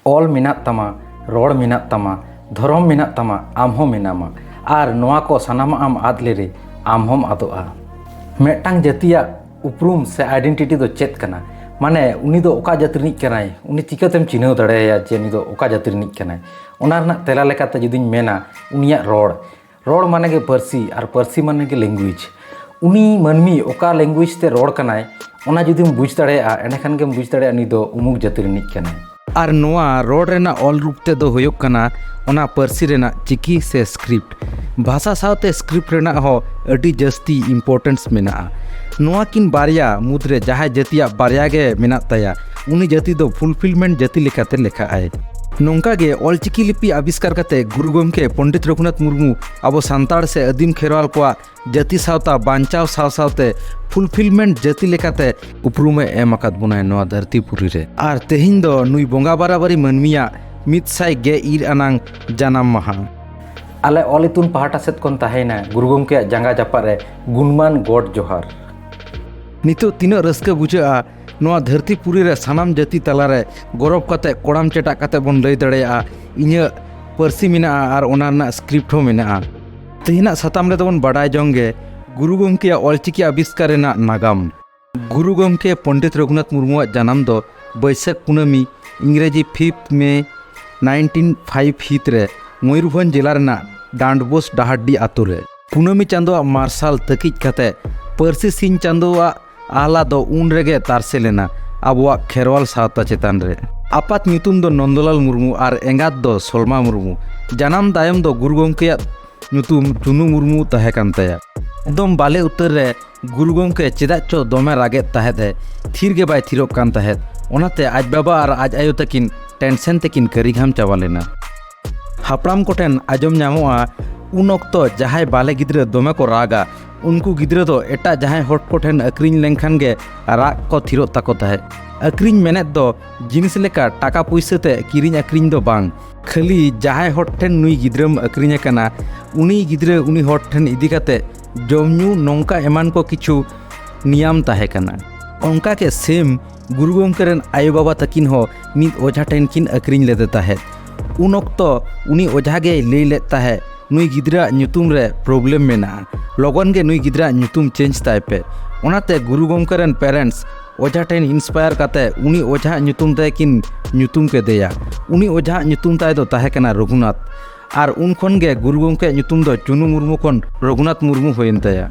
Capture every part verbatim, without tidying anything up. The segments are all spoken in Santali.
ᱚᱞ ᱢᱮᱱᱟᱜ ᱛᱟᱢᱟ, ᱨᱚᱲ ᱢᱮᱱᱟᱜ ᱛᱟᱢᱟ, ᱫᱷᱚᱨᱚᱢ ᱢᱮᱱᱟᱜ ᱛᱟᱢᱟ, ᱟᱢ ᱦᱚᱸ ᱢᱮᱱᱟᱢᱟ᱾ ᱟᱨ ᱱᱚᱣᱟ ᱠᱚ ᱥᱟᱱᱟᱢᱟᱜ ᱮᱢ ᱟᱫ ᱞᱮᱨᱮ ᱟᱢ ᱦᱚᱸᱢ ᱟᱫᱚᱜᱼᱟ᱾ ᱢᱤᱫᱴᱟᱝ ᱡᱟᱹᱛᱤᱭᱟᱜ ᱩᱯᱨᱩᱢ ᱥᱮ identity ᱫᱚ ᱪᱮᱫ ᱠᱟᱱᱟ? ᱢᱟᱱᱮ ᱩᱱᱤ ᱫᱚ ᱚᱠᱟ ᱡᱟᱹᱛᱤ ᱨᱤᱱᱤᱡ ᱠᱟᱱᱟᱭ, ᱩᱱᱤ ᱪᱤᱠᱟᱹᱛᱮᱢ ᱪᱤᱱᱦᱟᱹᱣ ᱫᱟᱲᱮᱭᱟᱭᱟ ᱡᱮ ᱩᱱᱤ ᱫᱚ ᱚᱠᱟ ᱡᱟᱹᱛᱤ ᱨᱤᱱᱤᱡ ᱠᱟᱱᱟᱭ? ᱚᱱᱟ ᱨᱮᱱᱟᱜ ᱛᱮᱞᱟ ᱞᱮᱠᱟᱛᱮ ᱡᱩᱫᱤᱧ ᱢᱮᱱᱟ, ᱩᱱᱤᱭᱟᱜ ᱨᱚᱲ᱾ ᱨᱚᱲ ᱢᱟᱱᱮ ᱜᱮ ᱯᱟᱹᱨᱥᱤ, ᱟᱨ ᱯᱟᱹᱨᱥᱤ ᱢᱟᱱᱮ ᱜᱮ language᱾ ᱩᱱᱤ ᱢᱟᱹᱱᱢᱤ ᱚᱠᱟ language ᱛᱮ ᱨᱚᱲ ᱠᱟᱱᱟᱭ, ᱚᱱᱟ ᱡᱩᱫᱤᱢ ᱵᱩᱡᱽ ᱫᱟᱲᱮᱭᱟᱜᱼᱟ, ᱮᱸᱰᱮᱠᱷᱟᱱ ᱜᱮᱢ ᱵᱩᱡᱽ ᱫᱟᱲᱮᱭᱟᱜᱼᱟ ᱩᱱᱤ ᱫᱚ ᱩᱢᱩᱠ ᱡᱟᱹᱛᱤ ᱨᱤᱱᱤᱡ ᱠᱟᱱᱟᱭ᱾ ᱟᱨ ᱱᱚᱣᱟ ᱨᱚᱲ ᱨᱮᱱᱟᱜ ᱚᱞ ᱨᱩᱯ ᱛᱮᱫᱚ ᱦᱩᱭᱩᱜ ᱠᱟᱱᱟ ᱚᱱᱟ ᱯᱟᱹᱨᱥᱤ ᱨᱮᱱᱟᱜ ᱪᱤᱠᱤ ᱥᱮ script᱾ ᱵᱷᱟᱥᱟ ᱥᱟᱶᱛᱮ script ᱨᱮᱱᱟᱜ ᱦᱚᱸ ᱟᱹᱰᱤ ᱡᱟᱹᱥᱛᱤ importance ᱢᱮᱱᱟᱜᱼᱟ᱾ ᱱᱚᱣᱟ ᱠᱤᱱ ᱵᱟᱨᱭᱟ ᱢᱩᱫᱽᱨᱮ ᱡᱟᱦᱟᱸᱭ ᱡᱟᱹᱛᱤᱭᱟᱜ ᱵᱟᱨᱭᱟ ᱜᱮ ᱢᱮᱱᱟᱜ ᱛᱟᱭᱟ, ᱩᱱᱤ ᱡᱟᱹᱛᱤ ᱫᱚ fulfillment ᱡᱟᱹᱛᱤ ᱞᱮᱠᱟᱛᱮ ᱞᱮᱠᱷᱟᱜᱼᱟᱭ᱾ ᱱᱚᱝᱠᱟ ᱜᱮ ᱚᱞᱪᱤᱠᱤ ᱞᱤᱯᱤ ᱟᱵᱤᱥᱠᱟᱨ ᱠᱟᱛᱮ ᱜᱩᱨᱩ ᱜᱚᱢᱠᱮ ᱯᱚᱱᱰᱤᱛ ᱨᱚᱜᱷᱩᱱᱟᱛᱷ ᱢᱩᱨᱢᱩ ᱟᱵᱚ ᱥᱟᱱᱛᱟᱲ ᱥᱮ ᱟᱹᱫᱤᱢ ᱠᱷᱮᱨᱣᱟᱞ ᱠᱚᱣᱟᱜ ᱡᱟᱹᱛᱤ ᱥᱟᱶᱛᱟ ᱵᱟᱧᱪᱟᱣ ᱥᱟᱶ ᱥᱟᱶᱛᱮ fulfillment ᱡᱟᱹᱛᱤ ᱞᱮᱠᱟᱛᱮ ᱩᱯᱨᱩᱢᱮ ᱮᱢ ᱟᱠᱟᱫ ᱵᱚᱱᱟᱭ ᱱᱚᱣᱟ ᱫᱷᱟᱹᱨᱛᱤ ᱯᱩᱨᱤ ᱨᱮ᱾ ᱟᱨ ᱛᱮᱦᱮᱧ ᱫᱚ ᱱᱩᱭ ᱵᱚᱸᱜᱟ ᱵᱟᱨᱟᱵᱟᱨᱤ ᱢᱟᱹᱱᱢᱤᱭᱟᱜ ᱢᱤᱫ ᱥᱟᱭ ᱜᱮᱞ ᱤᱨ ᱟᱱᱟᱝ ᱡᱟᱱᱟᱢ ᱢᱟᱦᱟ᱾ ᱟᱞᱮ ᱚᱞ ᱤᱛᱩᱱ ᱯᱟᱦᱴᱟ ᱥᱮᱫ ᱠᱷᱚᱱ ᱛᱟᱦᱮᱸᱭᱮᱱᱟ ᱜᱩᱨᱩ ᱜᱚᱢᱠᱮᱭᱟᱜ ᱡᱟᱸᱜᱟ ᱡᱟᱯᱟᱜ ᱨᱮ ᱜᱩᱱᱢᱟᱱ ᱜᱚᱰ ᱡᱚᱦᱟᱨ᱾ ᱱᱤᱛᱚᱜ ᱛᱤᱱᱟᱹᱜ ᱨᱟᱹᱥᱠᱟᱹ ᱵᱩᱡᱷᱟᱹᱜᱼᱟ, ᱱᱚᱣᱟ ᱫᱷᱟᱹᱨᱛᱤ ᱯᱩᱨᱤ ᱨᱮ ᱥᱟᱱᱟᱢ ᱡᱟᱹᱛᱤ ᱛᱟᱞᱟᱨᱮ ᱜᱚᱨᱚᱵᱽ ᱠᱟᱛᱮ ᱠᱚᱲᱟᱢ ᱪᱮᱴᱟᱜ ᱠᱟᱛᱮ ᱵᱚᱱ ᱞᱟᱹᱭ ᱫᱟᱲᱮᱭᱟᱜᱼᱟ, ᱤᱧᱟᱹᱜ ᱯᱟᱹᱨᱥᱤ ᱢᱮᱱᱟᱜᱼᱟ ᱟᱨ ᱚᱱᱟ ᱨᱮᱱᱟᱜ script ᱦᱚᱸ ᱢᱮᱱᱟᱜᱼᱟ᱾ ᱛᱮᱦᱮᱧᱟᱜ ᱥᱟᱛᱟᱢ ᱨᱮᱫᱚ ᱵᱚᱱ ᱵᱟᱰᱟᱭ ᱡᱚᱝ ᱜᱮ ᱜᱩᱨᱩ ᱜᱚᱢᱠᱮᱭᱟᱜ ᱚᱞᱪᱤᱠᱤ ᱟᱵᱤᱥᱠᱟᱨ ᱨᱮᱱᱟᱜ ᱱᱟᱜᱟᱢ᱾ ᱜᱩᱨᱩ ᱜᱚᱢᱠᱮ ᱯᱚᱱᱰᱤᱛ ᱨᱚᱜᱷᱩᱱᱟᱛᱷ ᱢᱩᱨᱢᱩᱣᱟᱜ ᱡᱟᱱᱟᱢ ᱫᱚ ᱵᱟᱹᱭᱥᱟᱹᱠᱷ ᱠᱩᱱᱟᱹᱢᱤ, ᱤᱝᱨᱮᱡᱤ fifth May nineteen five ᱦᱤᱛ ᱨᱮ ᱢᱚᱭᱩᱨᱵᱷᱚᱸᱡᱽ ᱡᱮᱞᱟ ᱨᱮᱱᱟᱜ ᱰᱟᱸᱰᱵᱳᱥ ᱰᱟᱦᱟᱨᱰᱤ ᱟᱛᱳ ᱨᱮ᱾ ᱠᱩᱱᱟᱹᱢᱤ ᱪᱟᱸᱫᱳᱣᱟᱜ ᱢᱟᱨᱥᱟᱞ ᱛᱟᱹᱠᱤᱡ ᱠᱟᱛᱮ ᱯᱟᱹᱨᱥᱤ ᱥᱤᱧ ᱪᱟᱸᱫᱳᱣᱟᱜ ᱟᱦᱞᱟ ᱫᱚ ᱩᱱ ᱨᱮᱜᱮ ᱛᱟᱨᱥᱮ ᱞᱮᱱᱟ ᱟᱵᱚᱣᱟᱜ ᱠᱷᱮᱨᱣᱟᱞ ᱥᱟᱶᱛᱟ ᱪᱮᱛᱟᱱ ᱨᱮ᱾ ᱟᱯᱟᱛ ᱧᱩᱛᱩᱢ ᱫᱚ ᱱᱚᱱᱫᱚᱞᱟᱞ ᱢᱩᱨᱢᱩ ᱟᱨ ᱮᱸᱜᱟᱛ ᱫᱚ ᱥᱚᱞᱢᱟ ᱢᱩᱨᱢᱩ᱾ ᱡᱟᱱᱟᱢ ᱛᱟᱭᱚᱢ ᱫᱚ ᱜᱩᱨᱩ ᱜᱚᱢᱠᱮᱭᱟᱜ ᱧᱩᱛᱩᱢ ᱪᱩᱱᱩ ᱢᱩᱨᱢᱩ ᱛᱟᱦᱮᱸ ᱠᱟᱱ ᱛᱟᱭᱟ᱾ ᱮᱠᱫᱚᱢ ᱵᱟᱞᱮ ᱩᱛᱟᱹᱨ ᱨᱮ ᱜᱩᱨᱩ ᱜᱚᱢᱠᱮ ᱪᱮᱫᱟᱜ ᱪᱚ ᱫᱚᱢᱮ ᱨᱟᱜᱮᱫ ᱛᱟᱦᱮᱸᱫ ᱮ, ᱛᱷᱤᱨ ᱜᱮ ᱵᱟᱭ ᱛᱷᱤᱨᱚᱜ ᱠᱟᱱ ᱛᱟᱦᱮᱸᱫ᱾ ᱚᱱᱟᱛᱮ ᱟᱡ ᱵᱟᱵᱟ ᱟᱨ ᱟᱡ ᱟᱭᱳ ᱛᱟᱹᱠᱤᱱ tension ᱛᱮᱠᱤᱱ ᱠᱟᱹᱨᱤᱜᱷᱟᱢ ᱪᱟᱵᱟ ᱞᱮᱱᱟ᱾ ᱦᱟᱯᱲᱟᱢ ᱠᱚᱴᱷᱮᱱ ᱟᱸᱡᱚᱢ ᱧᱟᱢᱚᱜᱼᱟ, ᱩᱱ ᱚᱠᱛᱚ ᱡᱟᱦᱟᱸᱭ ᱵᱟᱞᱮ ᱜᱤᱫᱽᱨᱟᱹ ᱫᱚᱢᱮ ᱠᱚ ᱨᱟᱜᱟ, ᱩᱱᱠᱩ ᱜᱤᱫᱽᱨᱟᱹ ᱫᱚ ᱮᱴᱟᱜ ᱡᱟᱦᱟᱸᱭ ᱦᱚᱲ ᱠᱚᱴᱷᱮᱱ ᱟᱹᱠᱷᱨᱤᱧ ᱞᱮᱱᱠᱷᱟᱱ ᱜᱮ ᱨᱟᱜ ᱠᱚ ᱛᱷᱤᱨᱚᱜ ᱛᱟᱠᱚ ᱛᱟᱦᱮᱸᱫ᱾ ᱟᱹᱠᱷᱨᱤᱧ ᱢᱮᱱᱮᱫ ᱫᱚ ᱡᱤᱱᱤᱥ ᱞᱮᱠᱟ ᱴᱟᱠᱟ ᱯᱩᱭᱥᱟᱹ ᱛᱮ ᱠᱤᱨᱤᱧ ᱟᱹᱠᱷᱨᱤᱧ ᱫᱚ ᱵᱟᱝ, ᱠᱷᱟᱹᱞᱤ ᱡᱟᱦᱟᱸᱭ ᱦᱚᱲ ᱴᱷᱮᱱ ᱱᱩᱭ ᱜᱤᱫᱽᱨᱟᱹᱢ ᱟᱹᱠᱷᱨᱤᱧ ᱟᱠᱟᱱᱟ, ᱩᱱᱤ ᱜᱤᱫᱽᱨᱟᱹ ᱩᱱᱤ ᱦᱚᱲ ᱴᱷᱮᱱ ᱤᱫᱤ ᱠᱟᱛᱮ ᱡᱚᱢ ᱧᱩ ᱱᱚᱝᱠᱟ ᱮᱢᱟᱱ ᱠᱚ ᱠᱤᱪᱷᱩ ᱱᱤᱭᱟᱢ ᱛᱟᱦᱮᱸ ᱠᱟᱱᱟ᱾ ᱚᱱᱠᱟ ᱜᱮ ᱥᱮᱢ ᱜᱩᱨᱩ ᱜᱚᱢᱠᱮ ᱨᱮᱱ ᱟᱭᱳᱼᱵᱟᱵᱟ ᱛᱟᱹᱠᱤᱱ ᱦᱚᱸ ᱢᱤᱫ ᱚᱡᱷᱟ ᱴᱷᱮᱱ ᱠᱤᱱ ᱟᱹᱠᱷᱨᱤᱧ ᱞᱮᱫᱮ ᱛᱟᱦᱮᱸᱫ᱾ ᱩᱱ ᱚᱠᱛᱚ ᱩᱱᱤ ᱚᱡᱷᱟ ᱜᱮᱭ ᱞᱟᱹᱭ ᱞᱮᱫ ᱛᱟᱦᱮᱸᱫ, ᱱᱩᱭ ᱜᱤᱫᱽᱨᱟᱹᱣᱟᱜ ᱧᱩᱛᱩᱢ ᱨᱮ ᱯᱨᱚᱵᱞᱮᱢ ᱢᱮᱱᱟᱜᱼᱟ, ᱞᱚᱜᱚᱱ ᱜᱮ ᱱᱩᱭ ᱜᱤᱫᱽᱨᱟᱹᱣᱟᱜ ᱧᱩᱛᱩᱢ ᱪᱮᱧᱡᱽ ᱛᱟᱭ ᱯᱮ᱾ ᱚᱱᱟᱛᱮ ᱜᱩᱨᱩ ᱜᱚᱢᱠᱮ ᱨᱮᱱ ᱯᱮᱨᱮᱱᱴᱥ ᱚᱡᱷᱟ ᱴᱷᱮᱱ ᱤᱱᱥᱯᱟᱭᱟᱨ ᱠᱟᱛᱮ ᱩᱱᱤ ᱚᱡᱷᱟᱣᱟᱜ ᱧᱩᱛᱩᱢ ᱛᱮ ᱠᱤᱱ ᱧᱩᱛᱩᱢ ᱠᱮᱫᱮᱭᱟ᱾ ᱩᱱᱤ ᱚᱡᱷᱟᱣᱟᱜ ᱧᱩᱛᱩᱢ ᱛᱟᱭ ᱫᱚ ᱛᱟᱦᱮᱸ ᱠᱟᱱᱟ ᱨᱚᱜᱷᱩᱱᱟᱛᱷ᱾ ᱟᱨ ᱩᱱ ᱠᱷᱚᱱ ᱜᱮ ᱜᱩᱨᱩ ᱜᱚᱢᱠᱮᱭᱟᱜ ᱧᱩᱛᱩᱢ ᱫᱚ ᱪᱩᱱᱩ ᱢᱩᱨᱢᱩ ᱠᱷᱚᱱ ᱨᱚᱜᱷᱩᱱᱟᱛᱷ ᱢᱩᱨᱢᱩ ᱦᱩᱭᱮᱱ ᱛᱟᱭᱟ᱾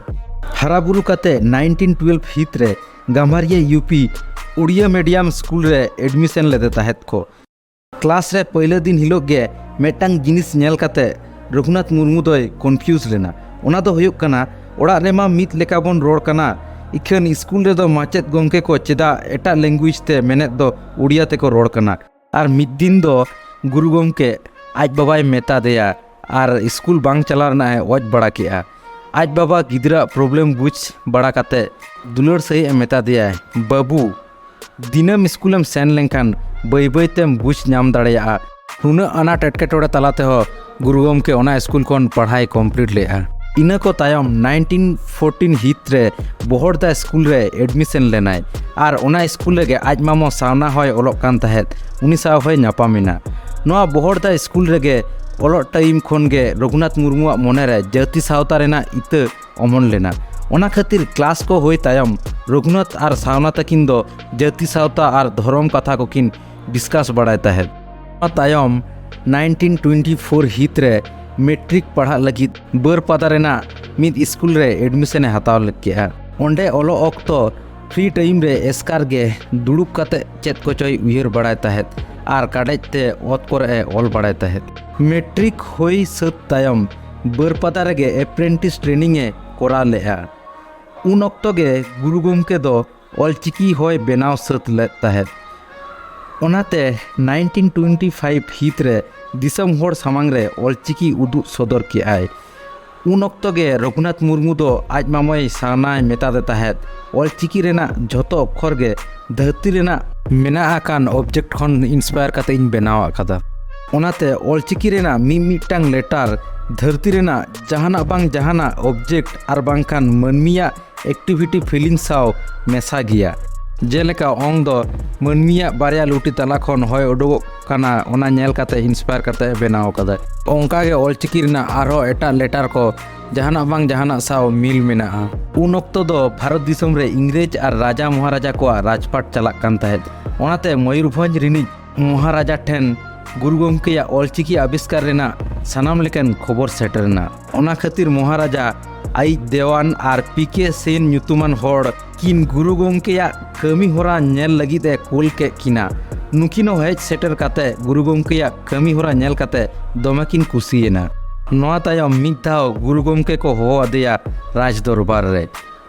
ᱦᱟᱨᱟ ᱵᱩᱨᱩ ᱠᱟᱛᱮ ᱱᱟᱭᱤᱱᱴᱤᱱ ᱴᱩᱭᱮᱞᱵᱷ ᱦᱤᱛ ᱨᱮ Gambharia U P Odia medium school ᱨᱮ ᱮᱰᱢᱤᱥᱚᱱ ᱞᱮᱫᱮ ᱛᱟᱦᱮᱸᱫ ᱠᱚ᱾ ᱠᱞᱟᱥ ᱨᱮ ᱯᱟᱹᱭᱞᱟᱹ ᱫᱤᱱ ᱦᱤᱞᱳᱜ ᱜᱮ ᱢᱤᱫᱴᱟᱝ ᱡᱤᱱᱤᱥ ᱧᱮᱞ ᱠᱟᱛᱮ ᱨᱚᱜᱷᱩᱱᱟᱛᱷ ᱢᱩᱨᱢᱩ ᱫᱚᱭ ᱠᱚᱱᱯᱷᱤᱭᱩᱡᱽ ᱞᱮᱱᱟ᱾ ᱚᱱᱟ ᱫᱚ ᱦᱩᱭᱩᱜ ᱠᱟᱱᱟ, ᱚᱲᱟᱜ ᱨᱮᱢᱟ ᱢᱤᱫ ᱞᱮᱠᱟ ᱵᱚᱱ ᱨᱚᱲ ᱠᱟᱱᱟ, ᱤᱠᱷᱟᱹᱱ ᱥᱠᱩᱞ ᱨᱮᱫᱚ ᱢᱟᱪᱮᱫ ᱜᱚᱢᱠᱮ ᱠᱚ ᱪᱮᱫᱟᱜ ᱮᱴᱟᱜ ᱞᱮᱝᱜᱩᱭᱮᱡᱽ ᱛᱮ ᱢᱮᱱᱮᱫ ᱫᱚ ᱩᱲᱤᱭᱟ ᱛᱮᱠᱚ ᱨᱚᱲ ᱠᱟᱱᱟ? ᱟᱨ ᱢᱤᱫ ᱫᱤᱱ ᱫᱚ ᱜᱩᱨᱩ ᱜᱚᱢᱠᱮ ᱟᱡ ᱵᱟᱵᱟᱭ ᱢᱮᱛᱟ ᱫᱮᱭᱟ ᱟᱨ ᱥᱠᱩᱞ ᱵᱟᱝ ᱪᱟᱞᱟᱣ ᱨᱮᱱᱟᱜ ᱮ ᱚᱡᱽ ᱵᱟᱲᱟ ᱠᱮᱜᱼᱟ᱾ ᱟᱡ ᱵᱟᱵᱟ ᱜᱤᱫᱽᱨᱟᱹᱣᱟᱜ ᱯᱨᱚᱵᱞᱮᱢ ᱵᱩᱡᱽ ᱵᱟᱲᱟ ᱠᱟᱛᱮ ᱫᱩᱞᱟᱹᱲ ᱥᱟᱺᱦᱤᱡ ᱮ ᱢᱮᱛᱟ ᱫᱮᱭᱟᱭ, "ᱵᱟᱹᱵᱩ, ᱫᱤᱱᱟᱹᱢ ᱥᱠᱩᱞᱮᱢ ᱥᱮᱱ ᱞᱮᱱᱠᱷᱟᱱ ᱵᱟᱹᱭ ᱵᱟᱹᱭ ᱛᱮᱢ ᱵᱩᱡᱽ ᱧᱟᱢ ᱫᱟᱲᱮᱭᱟᱜᱼᱟ᱾" ᱱᱩᱱᱟᱹᱜ ᱟᱱᱟᱴ ᱮᱴᱠᱮᱴᱚᱬᱮ ᱛᱟᱞᱟ ᱛᱮᱦᱚᱸ ᱜᱩᱨᱩ ᱜᱚᱢᱠᱮ ᱚᱱᱟ ᱥᱠᱩᱞ ᱠᱷᱚᱱ ᱯᱟᱲᱦᱟᱭ ᱠᱚᱢᱯᱞᱤᱴ ᱞᱮᱫᱼᱟ᱾ ᱤᱱᱟᱹ ᱠᱚ ᱛᱟᱭᱚᱢ ᱱᱟᱭᱤᱱᱴᱤᱱ ᱯᱷᱳᱨᱴᱤᱱ ᱦᱤᱛ ᱨᱮ ᱵᱚᱦᱚᱲᱫᱟ ᱥᱠᱩᱞ ᱨᱮ ᱮᱰᱢᱤᱥᱚᱱ ᱞᱮᱱᱟᱭ ᱟᱨ ᱚᱱᱟ ᱥᱠᱩᱞ ᱨᱮᱜᱮ ᱟᱡ ᱢᱟᱢᱚ ᱥᱟᱣᱱᱟ ᱦᱚᱸᱭ ᱚᱞᱚᱜ ᱠᱟᱱ ᱛᱟᱦᱮᱸᱫ, ᱩᱱᱤ ᱥᱟᱶ ᱦᱚᱸᱭ ᱧᱟᱯᱟᱢ ᱮᱱᱟ᱾ ᱱᱚᱣᱟ ᱵᱚᱦᱚᱲᱫᱟ ᱥᱠᱩᱞ ᱨᱮᱜᱮ ᱚᱞᱚᱜ ᱴᱟᱭᱤᱢ ᱠᱷᱚᱱ ᱜᱮ ᱨᱚᱜᱷᱩᱱᱟᱛᱷ ᱢᱩᱨᱢᱩᱣᱟᱜ ᱢᱚᱱᱮ ᱨᱮ ᱡᱟᱹᱛᱤ ᱥᱟᱶᱛᱟ ᱨᱮᱱᱟᱜ ᱤᱛᱟᱹ ᱚᱢᱚᱱ ᱞᱮᱱᱟ᱾ ᱚᱱᱟ ᱠᱷᱟᱹᱛᱤᱨ ᱠᱞᱟᱥ ᱠᱚ ᱦᱩᱭ ᱛᱟᱭᱚᱢ ᱨᱚᱜᱷᱩᱱᱟᱛᱷ ᱟᱨ ᱥᱟᱣᱱᱟ ᱛᱟᱹᱠᱤᱱ ᱫᱚ ᱡᱟᱹᱛᱤ ᱥᱟᱶᱛᱟ ᱟᱨ ᱫᱷᱚᱨᱚᱢ ᱠᱟᱛᱷᱟ ᱠᱚᱠᱤᱱ ᱰᱤᱥᱠᱟᱥ ᱵᱟᱲᱟᱭ ᱛᱟᱦᱮᱸᱫ᱾ ᱚᱱᱟ ᱛᱟᱭᱚᱢ ᱱᱟᱭᱤᱱᱴᱤᱱ ᱴᱩᱭᱮᱱᱴᱤ ᱯᱷᱳᱨ ᱦᱤᱛ ᱨᱮ ᱢᱮᱴᱨᱤᱠ ᱯᱟᱲᱦᱟᱜ ᱞᱟᱹᱜᱤᱫ ᱵᱟᱹᱨᱯᱟᱫᱟ ᱨᱮᱱᱟᱜ ᱢᱤᱫ ᱥᱠᱩᱞ ᱨᱮ ᱮᱰᱢᱤᱥᱚᱱ ᱮ ᱦᱟᱛᱟᱣ ᱞᱮᱫ ᱠᱮᱜᱼᱟ᱾ ᱚᱸᱰᱮ ᱚᱞᱚᱜ ᱚᱠᱛᱚ ᱯᱷᱨᱤ ᱴᱟᱭᱤᱢ ᱨᱮ ᱮᱥᱠᱟᱨ ᱜᱮ ᱫᱩᱲᱩᱵ ᱠᱟᱛᱮ ᱪᱮᱫ ᱠᱚᱪᱚᱭ ᱩᱭᱦᱟᱹᱨ ᱵᱟᱲᱟᱭ ᱛᱟᱦᱮᱸᱫ ᱟᱨ ᱠᱟᱰᱮᱡ ᱛᱮ ᱚᱛ ᱠᱚᱨᱮ ᱮ ᱚᱞ ᱵᱟᱲᱟᱭ ᱛᱟᱦᱮᱸᱫ᱾ ᱢᱮᱴᱨᱤᱠ ᱦᱩᱭ ᱥᱟᱹᱛ ᱛᱟᱭᱚᱢ ᱵᱟᱹᱨᱯᱟᱫᱟ ᱨᱮᱜᱮ ᱮᱯᱨᱮᱱᱴᱤᱥ ᱴᱨᱮᱱᱤᱝ ᱮ ᱠᱚᱨᱟᱣ ᱞᱮᱫᱼᱟ᱾ ᱩᱱ ᱚᱠᱛᱚ ᱜᱮ ᱜᱩᱨᱩ ᱜᱚᱢᱠᱮ ᱫᱚ ᱚᱞᱪᱤᱠᱤ ᱦᱚᱸᱭ ᱵᱮᱱᱟᱣ ᱥᱟᱹᱛ ᱞᱮᱫ ᱛᱟᱦᱮᱸᱫ᱾ ᱚᱱᱟᱛᱮ ᱱᱟᱭᱤᱱᱴᱤᱱ ᱴᱩᱭᱮᱱᱴᱤ ᱯᱷᱟᱭᱤᱵᱷ ᱦᱤᱛ ᱨᱮ ᱫᱤᱥᱚᱢ ᱦᱚᱲ ᱥᱟᱢᱟᱝ ᱨᱮ ᱚᱞᱪᱤᱠᱤ ᱩᱫᱩᱜ ᱥᱚᱫᱚᱨ ᱠᱮᱜᱼᱟᱭ᱾ ᱩᱱ ᱚᱠᱛᱚ ᱜᱮ ᱨᱚᱜᱷᱩᱱᱟᱛᱷ ᱢᱩᱨᱢᱩ ᱫᱚ ᱟᱡ ᱢᱟᱢᱚᱭ ᱥᱟᱣᱱᱟᱭ ᱢᱮᱛᱟᱫᱮ ᱛᱟᱦᱮᱸᱫ, "ᱚᱞᱪᱤᱠᱤ ᱨᱮᱱᱟᱜ ᱡᱷᱚᱛᱚ ᱚᱠᱠᱷᱚᱨ ᱜᱮ ᱫᱷᱟᱹᱨᱛᱤ ᱨᱮᱱᱟᱜ ᱢᱮᱱᱟᱜ ᱟᱠᱟᱱ ᱚᱵᱡᱮᱠᱴ ᱠᱷᱚᱱ ᱤᱱᱥᱯᱟᱭᱟᱨ ᱠᱟᱛᱮ ᱤᱧ ᱵᱮᱱᱟᱣ ᱟᱠᱟᱫᱟ᱾ ᱚᱱᱟᱛᱮ ᱚᱞᱪᱤᱠᱤ ᱨᱮᱱᱟᱜ ᱢᱤᱫ ᱢᱤᱫᱴᱟᱝ ᱞᱮᱴᱟᱨ ᱫᱷᱟᱹᱨᱛᱤ ᱨᱮᱱᱟᱜ ᱡᱟᱦᱟᱱᱟᱜ ᱵᱟᱝ ᱡᱟᱦᱟᱱᱟᱜ ᱚᱵᱡᱮᱠᱴ ᱟᱨ ᱵᱟᱝᱠᱷᱟᱱ ᱢᱟᱹᱱᱢᱤᱭᱟᱜ ᱮᱠᱴᱤᱵᱷᱤᱴᱤ ᱯᱷᱤᱞᱤᱝ ᱥᱟᱶ ᱢᱮᱥᱟ ᱜᱮᱭᱟ᱾ ᱡᱮᱞᱮᱠᱟ ᱚᱝ ᱫᱚ ᱢᱟᱹᱱᱢᱤᱭᱟᱜ ᱵᱟᱨᱭᱟ ᱞᱩᱴᱤ ᱛᱟᱞᱟ ᱠᱷᱚᱱ ᱦᱚᱭ ᱩᱰᱩᱠᱚᱜ ᱠᱟᱱᱟ, ᱚᱱᱟ ᱧᱮᱞ ᱠᱟᱛᱮ ᱤᱱᱥᱯᱟᱭᱟᱨ ᱠᱟᱛᱮ ᱵᱮᱱᱟᱣ ᱟᱠᱟᱫᱟᱭ᱾ ᱚᱱᱠᱟᱜᱮ ᱚᱞᱪᱤᱠᱤ ᱨᱮᱱᱟᱜ ᱟᱨᱦᱚᱸ ᱮᱴᱟᱜ ᱞᱮᱴᱟᱨ ᱠᱚ ᱡᱟᱦᱟᱱᱟᱜ ᱵᱟᱝ ᱡᱟᱦᱟᱱᱟᱜ ᱥᱟᱶ ᱢᱤᱞ ᱢᱮᱱᱟᱜᱼᱟ᱾ ᱩᱱ ᱚᱠᱛᱚ ᱫᱚ ᱵᱷᱟᱨᱚᱛ ᱫᱤᱥᱚᱢ ᱨᱮ ᱤᱝᱨᱮᱡᱽ ᱟᱨ ᱨᱟᱡᱟ ᱢᱚᱦᱟᱨᱟᱡᱟ ᱠᱚᱣᱟᱜ ᱨᱟᱡᱽᱯᱟᱴ ᱪᱟᱞᱟᱜ ᱠᱟᱱ ᱛᱟᱦᱮᱸᱫ᱾ ᱚᱱᱟᱛᱮ ᱢᱚᱭᱩᱨᱵᱷᱚᱸᱡᱽ ᱨᱤᱱᱤᱡ ᱢᱚᱦᱟᱨᱟᱡᱟ ᱴᱷᱮᱱ ᱜᱩᱨᱩ ᱜᱚᱢᱠᱮᱭᱟᱜ ᱚᱞᱪᱤᱠᱤ ᱟᱵᱤᱥᱠᱟᱨ ᱨᱮᱱᱟᱜ ᱥᱟᱱᱟᱢ ᱞᱮᱠᱟᱱ ᱠᱷᱚᱵᱚᱨ ᱥᱮᱴᱮᱨ ᱮᱱᱟ᱾ ᱚᱱᱟ ᱠᱷᱟᱹᱛᱤᱨ ᱢᱚᱦᱟᱨᱟᱡᱟ ᱟᱭᱤᱡ ᱫᱮᱣᱟᱱ ᱟᱨ ᱯᱤ ᱠᱮ ᱥᱮᱱ ᱧᱩᱛᱩᱢᱟᱱ ᱦᱚᱲ ᱠᱤᱱ ᱜᱩᱨᱩ ᱜᱚᱢᱠᱮᱭᱟᱜ ᱠᱟᱹᱢᱤ ᱦᱚᱨᱟ ᱧᱮᱞ ᱞᱟᱹᱜᱤᱫ ᱮ ᱠᱩᱞ ᱠᱮᱫ ᱠᱤᱱᱟ᱾ ᱱᱩᱠᱤᱱ ᱦᱚᱸ ᱦᱮᱡ ᱥᱮᱴᱮᱨ ᱠᱟᱛᱮ ᱜᱩᱨᱩ ᱜᱚᱢᱠᱮᱭᱟᱜ ᱠᱟᱹᱢᱤ ᱦᱚᱨᱟ ᱧᱮᱞ ᱠᱟᱛᱮ ᱫᱚᱢᱮ ᱠᱤᱱ ᱠᱩᱥᱤᱭᱮᱱᱟ᱾ ᱱᱚᱣᱟ ᱛᱟᱭᱚᱢ ᱢᱤᱫ ᱫᱷᱟᱣ ᱜᱩᱨᱩ ᱜᱚᱢᱠᱮ ᱠᱚ ᱦᱚᱦᱚ ᱟᱫᱮᱭᱟ ᱨᱟᱡᱽ ᱫᱚᱨᱵᱟᱨ ᱨᱮ᱾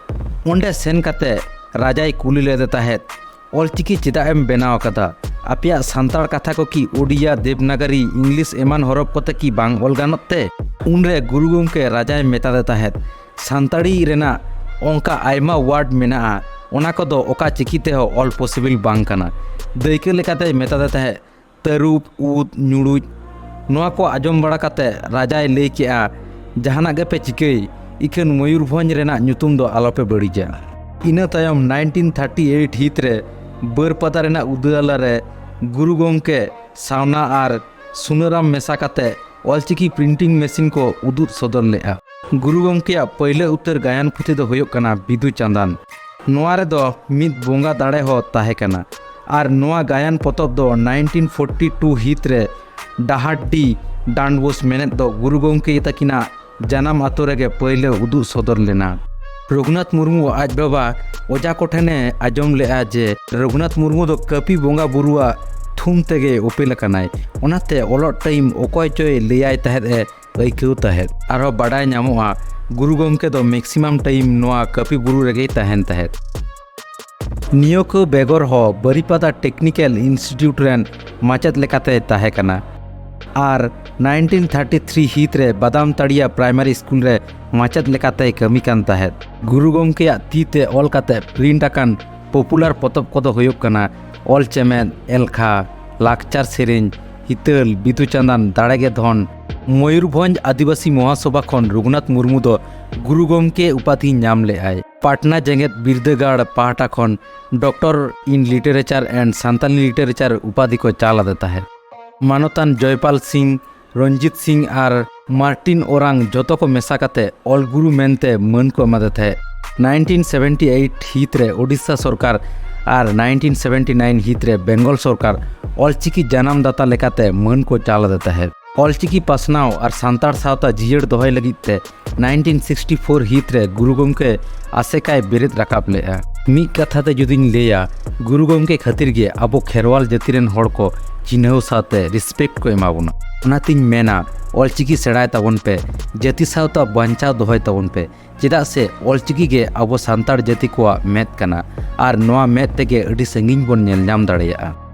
ᱚᱸᱰᱮ ᱥᱮᱱ ᱠᱟᱛᱮ ᱨᱟᱡᱟᱭ ᱠᱩᱞᱤ ᱞᱮᱫᱮ ᱛᱟᱦᱮᱸᱫ, "ᱚᱞᱪᱤᱠᱤ ᱪᱮᱫᱟᱜ ᱮᱢ ᱵᱮᱱᱟᱣ ᱟᱠᱟᱫᱟ? ᱟᱯᱮᱭᱟᱜ ᱥᱟᱱᱛᱟᱲ ᱠᱟᱛᱷᱟ ᱠᱚ ᱠᱤ ᱳᱰᱤᱭᱟ, ᱫᱮᱵᱽᱱᱟᱜᱟᱨᱤ, ᱤᱝᱞᱤᱥ ᱮᱢᱟᱱ ᱦᱚᱨᱚᱯ ᱠᱚᱛᱮ ᱠᱤ ᱵᱟᱝ ᱚᱞ ᱜᱟᱱᱚᱜ ᱛᱮ?" ᱩᱱᱨᱮ ᱜᱩᱨᱩ ᱜᱚᱢᱠᱮ ᱨᱟᱡᱟᱭ ᱢᱮᱛᱟᱫᱮ ᱛᱟᱦᱮᱸᱫ, "ᱥᱟᱱᱛᱟᱲᱤ ᱨᱮᱱᱟᱜ ᱚᱱᱠᱟ ᱟᱭᱢᱟ ᱣᱟᱨᱰ ᱢᱮᱱᱟᱜᱼᱟ, ᱚᱱᱟ ᱠᱚᱫᱚ ᱚᱠᱟ ᱪᱤᱠᱤ ᱛᱮᱦᱚᱸ ᱚᱞ ᱯᱚᱥᱤᱵᱤᱞ ᱵᱟᱝ ᱠᱟᱱᱟ᱾" ᱫᱟᱹᱭᱠᱟᱹ ᱞᱮᱠᱟᱛᱮᱭ ᱢᱮᱛᱟᱫᱮ ᱛᱟᱦᱮᱸᱫ, ᱛᱟᱹᱨᱩᱵ, ᱩᱫ, ᱧᱩᱲᱩᱡ᱾ ᱱᱚᱣᱟ ᱠᱚ ᱟᱸᱡᱚᱢ ᱵᱟᱲᱟ ᱠᱟᱛᱮ ᱨᱟᱡᱟᱭ ᱞᱟᱹᱭ ᱠᱮᱜᱼᱟ, "ᱡᱟᱦᱟᱱᱟᱜ ᱜᱮᱯᱮ ᱪᱤᱠᱟᱹᱭ, ᱤᱠᱷᱟᱹᱱ ᱢᱚᱭᱩᱨᱵᱷᱚᱸᱡᱽ ᱨᱮᱱᱟᱜ ᱧᱩᱛᱩᱢ ᱫᱚ ᱟᱞᱚᱯᱮ ᱵᱟᱹᱲᱤᱡᱟ᱾" ᱤᱱᱟᱹ ᱛᱟᱭᱚᱢ ᱱᱟᱭᱤᱱᱴᱤᱱ ᱛᱷᱟᱨᱴᱤ ᱮᱭᱤᱴ ᱦᱤᱛ ᱨᱮ ᱵᱟᱹᱨᱯᱟᱫᱟ ᱨᱮᱱᱟᱜ ᱩᱫᱟᱹᱞᱟ ᱨᱮ ᱜᱩᱨᱩ ᱜᱚᱢᱠᱮ ᱥᱟᱣᱱᱟ ᱟᱨ ᱥᱩᱱᱟᱹᱨᱟᱢ ᱢᱮᱥᱟ ᱠᱟᱛᱮ ᱚᱞᱪᱤᱠᱤ ᱯᱨᱤᱱᱴᱤᱝ ᱢᱮᱥᱤᱱ ᱠᱚ ᱩᱫᱩᱜ ᱥᱚᱫᱚᱨ ᱞᱮᱫᱼᱟ᱾ ᱜᱩᱨᱩ ᱜᱚᱢᱠᱮᱭᱟᱜ ᱯᱟᱹᱭᱞᱟᱹ ᱩᱛᱟᱹᱨ ᱜᱟᱭᱟᱱ ᱯᱩᱛᱷᱤ ᱫᱚ ᱦᱩᱭᱩᱜ ᱠᱟᱱᱟ ᱵᱤᱫᱩ ᱪᱟᱸᱫᱟᱱ᱾ ᱱᱚᱣᱟ ᱨᱮᱫᱚ ᱢᱤᱫ ᱵᱚᱸᱜᱟ ᱫᱟᱲᱮ ᱦᱚᱸ ᱛᱟᱦᱮᱸ ᱠᱟᱱᱟ᱾ ᱟᱨ ᱱᱚᱣᱟ ᱜᱟᱭᱟᱱ ᱯᱚᱛᱚᱵ ᱫᱚ ᱱᱟᱭᱤᱱᱴᱤᱱ ᱯᱷᱳᱨᱴᱤ ᱴᱩ ᱦᱤᱛ ᱨᱮ ᱰᱟᱦᱟᱨᱰᱤ ᱰᱟᱱᱰᱵᱳᱥ ᱢᱮᱱᱮᱫ ᱫᱚ ᱜᱩᱨᱩ ᱜᱚᱢᱠᱮ ᱛᱟᱹᱠᱤᱱᱟᱜ ᱡᱟᱱᱟᱢ ᱟᱛᱳ ᱨᱮᱜᱮ ᱯᱟᱹᱭᱞᱟᱹ ᱩᱫᱩᱜ ᱥᱚᱫᱚᱨ ᱞᱮᱱᱟ᱾ ᱨᱚᱜᱷᱩᱱᱟᱛᱷ ᱢᱩᱨᱢᱩ ᱟᱡ ᱵᱟᱵᱟ ᱚᱡᱟ ᱠᱚᱴᱷᱮᱱᱮ ᱟᱸᱡᱚᱢ ᱞᱮᱫᱼᱟ ᱡᱮ ᱨᱚᱜᱷᱩᱱᱟᱛᱷ ᱢᱩᱨᱢᱩ ᱫᱚ ᱠᱟᱹᱯᱤ ᱵᱚᱸᱜᱟ ᱵᱩᱨᱩᱣᱟᱜ ᱛᱷᱩᱢ ᱛᱮᱜᱮ ᱩᱯᱮᱞ ᱟᱠᱟᱱᱟᱭ, ᱚᱱᱟᱛᱮ ᱚᱞᱚᱜ ᱴᱟᱭᱤᱢ ᱚᱠᱚᱭ ᱪᱚᱭ ᱞᱟᱹᱭᱟᱭ ᱛᱟᱦᱮᱸᱫ ᱮ ᱟᱹᱭᱠᱟᱹᱣ ᱛᱟᱦᱮᱸᱫ᱾ ᱟᱨᱦᱚᱸ ᱵᱟᱰᱟᱭ ᱧᱟᱢᱚᱜᱼᱟ, ᱜᱩᱨᱩ ᱜᱚᱢᱠᱮ ᱫᱚ ᱢᱮᱠᱥᱤᱢᱟᱢ ᱴᱟᱭᱤᱢ ᱱᱚᱣᱟ ᱠᱟᱹᱯᱤ ᱵᱩᱨᱩ ᱨᱮᱜᱮᱭ ᱛᱟᱦᱮᱱ ᱛᱟᱦᱮᱸᱫ᱾ ᱱᱤᱭᱟᱹ ᱠᱚ ᱵᱮᱜᱚᱨ ᱦᱚᱸ ᱵᱟᱨᱤᱯᱟᱫᱟ ᱴᱮᱠᱱᱤᱠᱮᱞ ᱤᱱᱥᱴᱤᱴᱤᱭᱩᱴ ᱨᱮᱱ ᱢᱟᱪᱮᱫ ᱞᱮᱠᱟᱛᱮᱭ ᱛᱟᱦᱮᱸ ᱠᱟᱱᱟ᱾ ᱟᱨ ᱱᱟᱭᱤᱱᱴᱤᱱ ᱛᱷᱟᱨᱴᱤ ᱛᱷᱨᱤ ᱦᱤᱛ ᱨᱮ ᱵᱟᱫᱟᱢ ᱛᱟᱲᱤᱭᱟ ᱯᱨᱟᱭᱢᱟᱨᱤ ᱥᱠᱩᱞ ᱨᱮ ᱢᱟᱪᱮᱫ ᱞᱮᱠᱟᱛᱮᱭ ᱠᱟᱹᱢᱤ ᱠᱟᱱ ᱛᱟᱦᱮᱸᱫ᱾ ᱜᱩᱨᱩ ᱜᱚᱢᱠᱮᱭᱟᱜ ᱛᱤ ᱛᱮ ᱚᱞ ᱠᱟᱛᱮ ᱯᱨᱤᱱᱴ ᱟᱠᱟᱱ ᱯᱚᱯᱩᱞᱟᱨ ᱯᱚᱛᱚᱵ ᱠᱚᱫᱚ ᱦᱩᱭᱩᱜ ᱠᱟᱱᱟ ᱚᱞ ᱪᱮᱢᱮᱫ, ᱮᱞᱠᱷᱟ, ᱞᱟᱠᱪᱟᱨ ᱥᱮᱨᱮᱧ, ᱦᱤᱛᱟᱹᱞ, ᱵᱤᱫᱩ ᱪᱟᱸᱫᱟᱱ, ᱫᱟᱲᱮ ᱜᱮ ᱫᱷᱚᱱ᱾ ᱢᱚᱭᱩᱨᱵᱷᱚᱸᱡᱽ ᱟᱹᱫᱤᱵᱟᱹᱥᱤ ᱢᱚᱦᱟᱥᱚᱵᱷᱟ ᱠᱷᱚᱱ ᱨᱚᱜᱷᱩᱱᱟᱛᱷ ᱢᱩᱨᱢᱩ ᱫᱚ ᱜᱩᱨᱩ ᱜᱚᱢᱠᱮ ᱩᱯᱟᱫᱷᱤ ᱧᱟᱢ ᱞᱮᱫᱼᱟᱭ᱾ ᱯᱟᱴᱱᱟ ᱡᱮᱜᱮᱛ ᱵᱤᱨᱫᱟᱹᱜᱟᱲ ᱯᱟᱦᱴᱟ ᱠᱷᱚᱱ Doctor in Literature and Santali Literature ᱩᱯᱟᱫᱷᱤ ᱠᱚ ᱪᱟᱞ ᱟᱫᱮ ᱛᱟᱦᱮᱸᱫ᱾ ᱢᱟᱱᱚᱛᱟᱱ ᱡᱚᱭᱯᱟᱞ ᱥᱤᱝ, ᱨᱚᱧᱡᱤᱛ ᱥᱤᱝ ᱟᱨ ᱢᱟᱨᱴᱤᱱ ᱳᱨᱟᱝ ᱡᱚᱛᱚ ᱠᱚ ᱢᱮᱥᱟ ᱠᱟᱛᱮ ᱚᱞ ᱜᱩᱨᱩ ᱢᱮᱱᱛᱮ ᱢᱟᱹᱱ ᱠᱚ ᱮᱢᱟᱫᱮ ᱛᱟᱦᱮᱸᱫ᱾ ᱱᱟᱭᱤᱱᱴᱤᱱ ᱥᱮᱵᱷᱮᱱᱴᱤ ᱮᱭᱤᱴ ᱦᱤᱛ ᱨᱮ ᱳᱰᱤᱥᱟ ᱥᱚᱨᱠᱟᱨ ᱟᱨ ᱱᱟᱭᱤᱱᱴᱤᱱ ᱥᱮᱵᱷᱮᱱᱴᱤ ᱱᱟᱭᱤᱱ ᱦᱤᱛ ᱨᱮ ᱵᱮᱝᱜᱚᱞ ᱥᱚᱨᱠᱟᱨ ᱚᱞᱪᱤᱠᱤ ᱡᱟᱱᱟᱢ ᱫᱟᱛᱟ ᱞᱮᱠᱟᱛᱮ ᱢᱟᱹᱱ ᱠᱚ ᱪᱟᱞ ᱟᱫᱮ ᱛᱟᱦᱮᱸᱫ᱾ ᱚᱞᱪᱤᱠᱤ ᱯᱟᱥᱱᱟᱣ ᱟᱨ ᱥᱟᱱᱛᱟᱲ ᱥᱟᱶᱛᱟ ᱡᱤᱭᱟᱹᱲ ᱫᱚᱦᱚᱭ ᱞᱟᱹᱜᱤᱫ ᱛᱮ ᱱᱟᱭᱤᱱᱴᱤᱱ ᱥᱤᱠᱥᱴᱤ ᱯᱷᱳᱨ ᱦᱤᱛ ᱨᱮ ᱜᱩᱨᱩ ᱜᱚᱢᱠᱮ ᱟᱥᱮᱠᱟᱭ ᱵᱮᱨᱮᱫ ᱨᱟᱠᱟᱵ ᱞᱮᱫᱼᱟ᱾ ᱢᱤᱫ ᱠᱟᱛᱷᱟ ᱛᱮ ᱡᱩᱫᱤᱧ ᱞᱟᱹᱭᱟ, ᱜᱩᱨᱩ ᱜᱚᱢᱠᱮ ᱠᱷᱟᱹᱛᱤᱨ ᱜᱮ ᱟᱵᱚ ᱠᱷᱮᱨᱣᱟᱞ ᱡᱟᱹᱛᱤ ᱨᱮᱱ ᱦᱚᱲ ᱠᱚ ᱪᱤᱱᱦᱟᱹᱣ ᱥᱟᱶᱛᱮ ᱨᱮᱥᱯᱮᱠᱴ ᱠᱚ ᱮᱢᱟ ᱵᱚᱱᱟ᱾ ᱚᱱᱟᱛᱤᱧ ᱢᱮᱱᱟ, ᱚᱞᱪᱤᱠᱤ ᱥᱮᱬᱟᱭ ᱛᱟᱵᱚᱱ ᱯᱮ, ᱡᱟᱹᱛᱤ ᱥᱟᱶᱛᱟ ᱵᱟᱧᱪᱟᱣ ᱫᱚᱦᱚᱭ ᱛᱟᱵᱚᱱ ᱯᱮ, ᱪᱮᱫᱟᱜ ᱥᱮ ᱚᱞᱪᱤᱠᱤ ᱜᱮ ᱟᱵᱚ ᱥᱟᱱᱛᱟᱲ ᱡᱟᱹᱛᱤ ᱠᱚᱣᱟᱜ ᱢᱮᱫ ᱠᱟᱱᱟ ᱟᱨ ᱱᱚᱣᱟ ᱢᱮᱫ ᱛᱮᱜᱮ ᱟᱹᱰᱤ ᱥᱟᱺᱜᱤᱧ ᱵᱚᱱ ᱧᱮᱞ ᱧᱟᱢ ᱫᱟᱲᱮᱭᱟᱜᱼᱟ᱾